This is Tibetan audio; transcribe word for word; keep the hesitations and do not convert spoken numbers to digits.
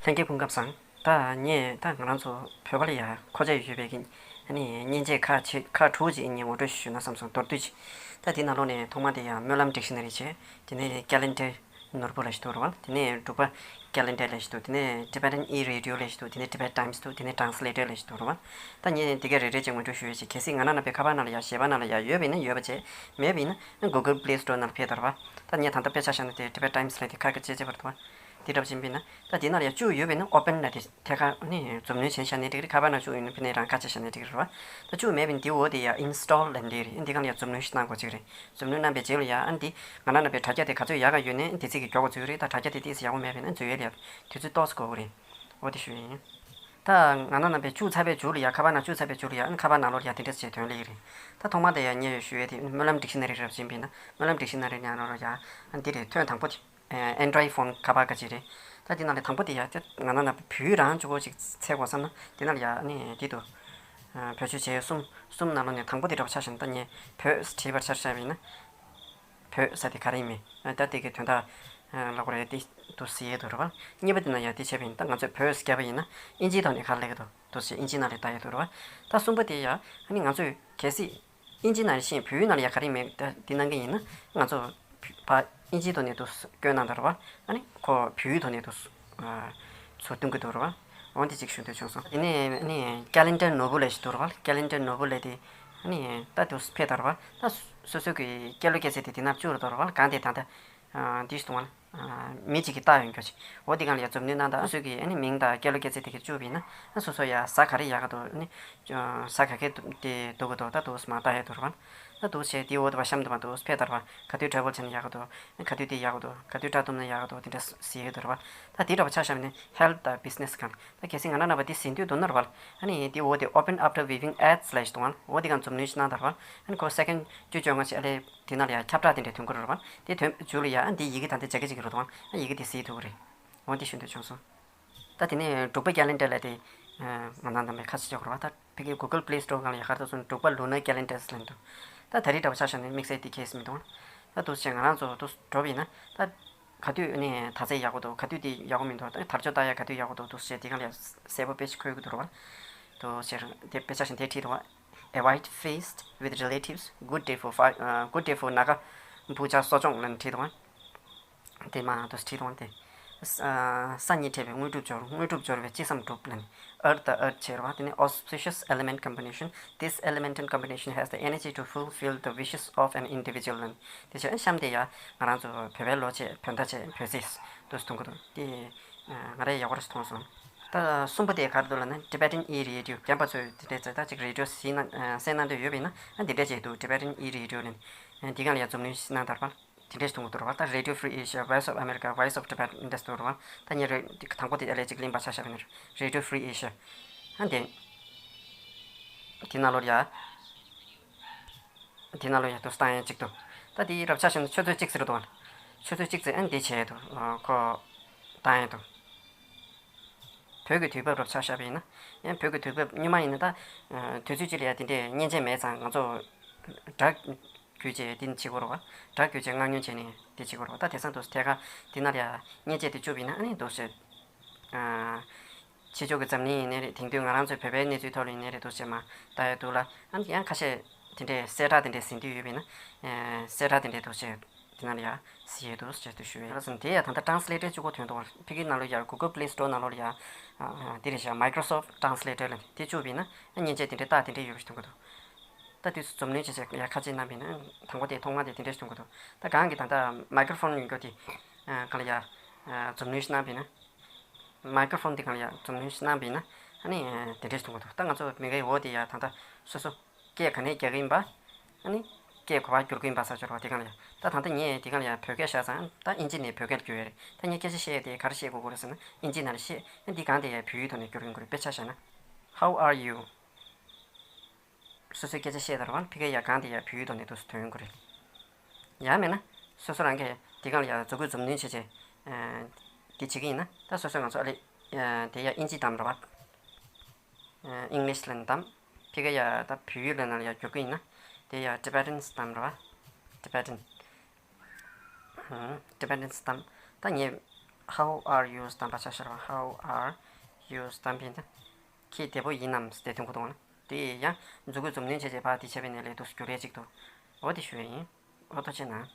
ལྷན་རྒྱས་སྐུ་ཁམས་བཟང་། ད་ངས་ད་ང་རང་ཚོ་བོད་པ་ལ་ཡ་མཁོ་ཆ་ཡོད་པའི་གི་ཨ་ནི་མཉེན་ཆས་ཁག་ཆེ་ཁག་དྲུག་ཅིག་ངས་ངོ་སྤྲོད་ཞུས་ན་བསམ་སོང་། མདོར་བསྡུས་ཅིག་ད་དེ་ནང་ལོགས་ནས་ཐོག་མ་དེ་ཡ་སྨོན་ལམ་ཌིག་ཤི་ན་རི་བྱས། དེ་ནས་ཀེ་ལེན་ཌར་ནོར་བུ་ལབ་ཞིག་འདུག་རེད་བ། དེ་ནས་འབྲུག་པ་ཀེ་ལེན་ཌར་ལབ་ཞིག་འདུག་དེ་ནས་Tibetan e-radio ལབ་ཞིག་འདུག་དེ་ནས་Tibet Times འདུག་དེ་ནས་Translator ལབ་ཞིག་འདུག་རེད་བ། ད་ངས་དེ་ག་རེ་རེ་བྱས་ངོ་སྤྲོད་ཞུ་ཡས་བྱས། གལ་སྲིད་ང་རང་ནང་པའི་ཁ་པར་ནང་ལ་ཡ་གཞས་པ་ནང་ལ་ཡ་ཡོད་པ་ཡིན་ན་ཡོད་པ་བྱས། མེད་པ་ཡིན་ན་Google Play Store ནང་ལ་ཕེབས་དང་རེད་བ། ད་ངས་ད་ལྟ་དཔེ་ཆ་བཞག་ན་དེ་Tibet Times ལབ་དེ་ཁ་གི་ཅེ་ཅེ་བར་འདུག་བ། དེ་འདྲ་བཞིན་པ་ཡིན་ན་ད་དེ་ནང་ལ་ཡ་བཅུག་ཡོད་པ་ཡིན་ན་open ལབ་དེ་ཐད་ཀར་ནི་འཛུབ་གནོན་བྱས་བཞག་ན་འགྲིག་གི་རེད། ཁ་པར་ནང་བཅུག་ཡོད་ན་ཕ་ནས་རང་ཁ་ཕྱེ་བཞག་ན་འགྲིག་གི་རེད་བ། ད་བཅུག་མེད་པ་ཡིན་ན་དེ་འོག་དེ་ཡ་install ལབ་འདི་རེད། འདི་སྒང་ལ་ཡ་འཛུབ་གནོན་ཞིག་གནང་དགོས་ཅིག་རེད། འཛུབ་གནོན་གནང་པའི་རྗེས་ལ་ཡ་ཨ་འདི་ང་རང་ནང་པའི་དྲ་རྒྱ་དེ་ག་ཚོད་ཡག་ག་ཡོད་ནའི་དེ་ཚིག་གི་མགྱོགས་པོ་འཛུལ་རེད། ད་དྲ་རྒྱ་དེ་ཏོག་ཙམ་ཡག་པོ་མེད་པ་ཡིན་ན་འཛུལ་ཡས་ལ་ཡ་དུས་ཚོད་ཏོག་ཙམ་འགོར་གི་རེད། འོ་དེ་ཞུ་ཡས་ཡིན། ད་ང་རང་ནང་པའི་བཅུག་ཚར་བའི་མཇུག་ལ་ཡ་ཁ་པར་ནང་བཅུག་ཚར་བའི་མཇུག་ལ་ཡ་ཨ་ནི་ཁ་པར་ནང་ལོགས་ལ་ཡ་དེ་འདྲ་བྱས་ཐོན་ལེ་ཡི་རེད། ད་ཐོག་མ་དེ་ཡ་ངས་ཞུ་ཡས་དེ་སྨོན་ལམ་ཌིག་ཤི་ན་རི་རབ་ཅིག་ཡིན་པ་ཡིན་ན་སྨོན་ལམ་ཌིག་ཤི་ན་རི་ནང་ལོགས་ལ་ཡ་ཨ་འདི་རེད། ཐོན་དང་པོ་དེ། Android phone ཁ་པར་ག་ཅིག་རེད། ད་འདི་ནང་ལས་དང་པོ་དེ་ཡ་ང་རང་ནང་བོད་རང་གཅིག་པོ་ཅིག་འཚོལ་དགོས་བསམ་ན་འདི་ནང་ལ་ཡ་ཨ་ནི་འདི་འདུག་བེད་སྤྱོད་བྱེད་ཡས་གསུམ། གསུམ་ནང་ལོགས་ནས་དང་པོ་དེ་འདྲ་པོ་ཆ་བཞག་ན་ད་ངས་བོད་ཟེར་བྲིས་པར་ཆ་བཞག་པ་ཡིན་ན། བོད་ཟེར་དེ་ག་རེ་ཡིན་མིན་ད་དེ་གི་དོན་དག་ལབ་དགོས་རེད། དེ་འདུག་ཟེར་ཡས་འདུག་རེད་བ། གཉིས་པ་དེ་ནང་ཡ་དེ་བྱས་པ་ཡིན་ན་ད་ང་ཚོས་བོད་ཟེར་བརྒྱབ་པ་ཡིན་ན་ཨིན་ཇིའི་ཐོག་ནས་ག་རེ་སླེབས་ཀྱི་འདུག་འདུག་ཟེར་ཨིན་ཇིའི་ནང་ལ་ལྟ་ཡས་འདུག་རེད་བ། ད་གསུམ་པ་དེ་ཡ་ཨ་ནི་ང་ཚོས་གལ་སྲིད་ཨིན་ཇི་ནང་ཤེས་བོད་ཡིག་ནང་ལ་ཡ་ག་རེ་མེད་ད་འདི་གནང་གི་ཡིན་ན་ང་ཚོ་ཕ་ཨིན་ཇིའི་ཐོག་ནས་དུ་བཀོད་གནང་དང་རེད་བ། ཨ་ནི་ཁོ་བོད་ཡིག་ཐོག་ནས་དུ་ཚུར་གཏོང་གི་འདུག་རེད་བ། འོ་འདི་གཅིག་ཞུ་འདོད་བྱུང་སོང་། དེ་ནས་ཨ་ནི་ཀེ་ལེན་ཌར་ནོར་བུ་ལབ་ཞིག་འདུག་རེད་བ། ཀེ་ལེན་ཌར་ནོར་བུ་ལབ་དེ་ཨ་ནི་ད་དུ་ཕེབས་དང་རེད་བ། ད་སོ་སོ་གི་སྐྱེས་ལོ་སྐྱེས་ཚེས་དེ་དེ་ནང་བཅུག་རེད་འདུག་རེད་བ། གང་དེ་ད་ལྟ་འདི་ཞིག་འདུག་བ། མི་གཅིག་གིས་བལྟ་ཡོང་རྒྱུ་ཞིག་འོ་འདི་སྒང་ལ་ཡ་མཛུབ་གནོན་གནང་དང་། སོ་སོ་གི་ཨ་ནི་མིང་དང་སྐྱེས་ལོ་སྐྱེས་ཚེས་དེ་ག་བཅུག་པ་ཡིན་ན་ཨ་སོ་སོ་ཡ་གཟའ་ག་རེ་ཡག་ག་འདུག་ཨ་ནི་གཟའ་ག་གེ་དེ་འདུག་གི་འདུག་ད་འདུག་མ་བལྟ་ཡ་འདུག་རེད་བ། ད་འདུག་བྱས་དེ་འོ་དེ་བ་གཤམ་དུ་མ་འདུག་ཕེབས་དང་རེད་བ། ག་དུས་ཊ་རེ་ཝལ་བྱས་ན་ཡག་ག་འདུག་ག་དུས་དེ་ཡག་ག་འདུག་ག་དུས་ཊ་གཏུབ་ན་ཡག་ག་འདུག་དེ་འདྲ་ཟེར་ཡོད་འདུག་རེད་བ། ད་དེ་འདྲ་པོ་ཆ་བཞག་པ་ནི་ཧེལ་ཐི་དང་བི་ཛི་ནེ་སི་སྒང་ད་གལ་སྲིད་ང་རང་ནང་པ་དེ་ཟིན་དུས་འདུག་ན་རེད་བ། ཨ་ནི་དེ་འོ་དེ་open after viewing ads ལབ་ཞིག་འདུག་བ། འོ་དེ་སྒང་མཛུབ་གནོན་ཞིག་གནང་དང་རེད་བ། ཨ་ནི་ཁོ་སེ་ཀེན་ཌ་བཅོ་ལྔ་ཞིག་ཨ་ལས། དེ་ནང་ལ་ཡང་ཁྱབ་བསྒྲགས་དེ་འདྲའི་ཐོན་གྱི་རེད་བ། དེ་ཐོན་མཇུག་ལ་ཡང་ཨ་འདི་ཡི་གེ་ད་འདི་ལྗགས་ཀྱི་ཅིག་རེད་དོ། ཨ་ཡི་གེ་དེ་གཟིགས་ཐུབ་ཀྱི་རེད། འོ་འདི་ཞུ་འདོད་བྱུང་སོང་། ད་དེ་ནས་འབྲུག་པ་ཀེ་ལེན་ཌར་ལབ་དེ། ང་ཚང་དམ་པའི་ཁ་ཤས་ཅིག་ཡོད་རེད་བ། ད་ཕ་གིའི་Google Play Store སྒང་ལ་ཡ་གར་དུ་སོང་འབྲུག་པ་ལུ་ནར་ཀེ་ལེན་ཌར་ལབ་འདུག་ད་ད་རེས་འདྲ་བ་ཆ་བཞག་ན་དམིགས་བསལ་དེ་གས་མི་འདུག་ད་འདུག་སེ་ང་རང་ཚོ་འདུག་འགྲོ་བ་ཡིན་ན་ད། ག་དུས་ནས་ད་ཚེས་ཡག་པོ་འདུག་ག་དུས་དེ་ཡག་པོ་མི་འདུག་ད་དར་ལྕོག་ལྟ་ཡ་ག་དུས་ཡག་པོ་འདུག་འདུག་སེ་དེ་སྒང་ལ་ཡ་གསལ་པོ་དཔེ་ཞིག་འཁོད་ཀྱི་འདུག་རེད་བ། འདུག་སེ་དེ་དཔེ་ཆ་བཞིན་དེ་བྲིས་འདུག་བ། A white feast with relatives, good day for fi- uh, good day for Naga Puja Sochong ལབ་ནས་བྲིས་འདུག་བ། དེ་མ་འདུག་སེ་བྲིས་འདུག་བ་དེ། ས་གཉིས་ཕྲད་པའི་དངོས་གྲུབ་འབྱོར། དངོས་གྲུབ་འབྱོར་བས་ཅི་བསམ་འགྲུབ་ལབ་ནས། Earth the earth བྱས་རེད་བ། དེ་ནས་auspicious element combination. This element and combination has the energy to fulfill the wishes of an individual ལབ་ནས། དེ་བྱས་གཤམ་དེ་ཡ་ང་རང་ཚོ་བོད་པའི་ལོ་བྱས། བོད་ཟླ་བྱས། བོད་ཚེས་འདུག་སེ་གཏོང་གི་འདུག་དེ་ང་རས་ཡག་པོ་རེ་མཐོང་སོང་། ད་གསུམ་པ་དེ་ག་རེ་འདུག་ལབ་ན་Tibetan e-radio རྒན་པ་ཚོས་དེ་འདྲའི་ཚེ་ད་ཅིག་རེ་ཌི་ཡོ་གཟིགས་ན་གསན་གནང་འདོད་ཡོད་པ་ཡིན་ན་ཨ་འདི་འདྲ་བྱས་འདུག Tibetan e-radio ལབ་ནས། འདི་སྒང་ལ་ཡ་མཛུབ་གནོན་ཞིག་གནང་དང་རེད་བ། དེ་འདྲས་ཞིག་མཐོང་གི་འདུག་རེད་བ། ད་Radio Free Asia, Voice of America, Voice of Tibet འདྲས་འདུག་རེད་བ། ད་ངས་རེ་དང་པོ་དེ་ཨ་ལས་ཅིག་གླེང་བ་ཆ་བཞག་པ་ཡིན་ན་Radio Free Asia ཨ་འདི། དེ་ནང་ལོགས་ཡ། དེ་ནང་ལོགས་ཡ་དུ་བཏང་ཡ་གཅིག་འདུག་ད་དེའི་རབ་ཆ་བཞག་ན་ཆུ་ཚོད་གཅིག་ཟེར་འདུག་ཆུ་ཚོད་གཅིག་ཙམ་ཨ་འདི་བྱས་འདུག་ཁོ་བཏང་ཡ་འདུག་བོད་ཀྱི་དུས་བབ་རབ་ཆ་བཞག་པ་ཡིན་ན། ཡང་བོད་ཀྱི་དུས་བབ་སྔོན་མ་ཡིན་ན་ད། དུས་ཚོད་གཅིག་ལ་ཡ་དེ་འདྲས་མཉེན་ཆས་མེད་ཙང་ང་ཚོ། སྒྲ། བརྒྱུད་བྱས་དེ་འདྲ་བྱེད་དགོས་རེད་བ། སྒྲ་བརྒྱུད་བྱས་མངགས་ཉོ་བྱས་ནས་དེ་བྱེད་དགོས་རེད་བ། ད་དེང་སང་འདུག་ཐད་ཀར་དེ་ནང་ལ་ཡ་མཉེན་ཆས་དེ་བཅུག་པ་ཡིན་ན་ཨ་ནི་འདུག་སེ། ཕྱི་ཕྱོགས་ཀྱི་འཛམ་གླིང་ཡིན་ནའི་རེད། དེང་དུས་ང་རང་ཚོའི་བོད་པའི་གནས་ཚུལ་ཐོག་ལ་ཡིན་ནའི་རེད། འདུག་སེ་མར་ལྟ་ཡ་འདུག་ལ། ཨ་ནི་ཡང་ཁ་ཤས་དེ་འདྲའི་གསལ་བསྒྲགས་དེ་འདྲའི་ཟིན་དུས་ཡོད་པ་ཡིན་ན། གསལ་བསྒྲགས་དེ་འདྲའི་འདུག་སེ་དེ་ནང་ལ་ཡ་གཟིགས་ཡས་འདུག་ཅེས་དུ་ཞུ་བས། ལགས་སོ། དེ་ཡ་ད་ལྟ་ཊེ་རན་སི་ལེ་ཊར་གཅིག་པོ་ཐོན་འདུག་ཕ་གི་ནང་ལོགས་ཡ་Google Play Store ནང་ལོགས་ལ་ཡ། དེ་རེད་བཞག Microsoft Translator ལབ་དེ་བཅུག་པ་ཡིན་ན་མཉེན་ཆས་དེ་འདྲའི་རྟགས་དེ་འདྲའི་ཡོད་པ་ཞིག་མཐོང་གི་འདུག་ད་དུས་སུ་མཛུབ་གནོན་བྱས་བྱས་ཡ་ཁ་ཕྱེ་གནང་བ་ཡིན་ན་དང་པོ་དེ་ཐོག་མ་དེ་དེ་འདྲ་ཞིག་མཐོང་གི་འདུག་ད་གང་གི་ད་ལྟ་མའི་ཀྲོ་ཕོན་ཡིན་རྒྱུ་དེ་གང་ལ་ཡ་མཛུབ་གནོན་ཞིག་གནང་བ་ཡིན་ན། མའི་ཀྲོ་ཕོན་དེ་གང་ལ་ཡ་མཛུབ་གནོན་ཞིག་གནང་བ་ཡིན་ན་ཨ་ནི་དེ་འདྲ་ཞིག་མཐོང་གི་འདུག་ད་ང་ཚོ་མི་འགའི་འོ་དེ་ཡ་ད་ལྟ་སོ་སོ་སྐད་ག་ནས་རྒྱག་གི་ཡིན་པ། ཨ་ནི་སྐད་ག་པར་བསྒྱུར་གི་ཡིན་པ་ས་སྦྱོར་བ་དེ་གང་ལ་ཡ། ད་ད་ལྟ་ངས་དེ་གང་ལ་ཡ་བོད་སྐད་བཞག་ཙང་ད་ཨིན་ཇི་ནས་བོད་སྐད་བསྒྱུར་ཡ་རེད། ད་ངས་སྐད་ཆ་བཤད་ཡ་དེ་ག་རེ་བཤད་དགོས་ཀྱི་རེད་ཟེར་ན་ཨིན་ཇི་ནང་ལ་བཤད། ཨ་འདི་གང་དེ་ཡ་བོད་ཡིག་ཐོག་ནས་བསྒྱུར་ཡོང་གི་རེད། དཔེ་ཆ་བཞག་ན། How are you? སོ་སོའི་སྐད་ཆ་བཤད་དང་རེད་བ། ཕ་གི་ཡ་གང་དེ་ཡ་བོད་ཡིག་ཐོག་ནས་འདུག་སེ་ཐོན་ཡོང་གི་རེད། ཡང་མིན་ན་སོ་སོ་རང་གིས་དེ་གང་ལ་ཡ་མཛུབ་གུ་མཛུབ་གནོན་བྱས་བྱས། འདི་བྱེད་ཀྱི་ཡིན་ན་ད་སོ་སོ་ང་ཚོ་ཨ་ལེ། དེ་ཡ་ཨིན་ཇི་བདམས་རེད་བ། English ལབ་ནས་བདམས། ཕ་གི་ཡ་ད་བོད་ཡིག་ལབ་ནང་ལ་ཡ་བསྒྱུར་གྱི་ཡིན་ན། དེ་ཡ་Tibetan བདམས་རེད་བ། Tibetan Tibetan བདམས། ད་ངས་ How are you་ཟེར་དང་པ་ཆ་ཤར་བ། How are you་ཟེར་དང་པ་ཡིན་ད། ཁྱེད་བདེ་པོ་ཡིན་ནམ་ཟེར་ཏེ་ཐོན་གོ་དོང་ན། དེ་ཡང་མཛུ་གུ་འཛུམ་མདངས་བྱས་བྱས་ཕར་དེ་བྱས་པའི་ནས་ལས་དུ་སྐྱོ་རེ་ཅིག་ཏུ། འོ་དེ་ཞུ་ཡ་ཡིན། འོ་ཐུགས་རྗེ་གནང་།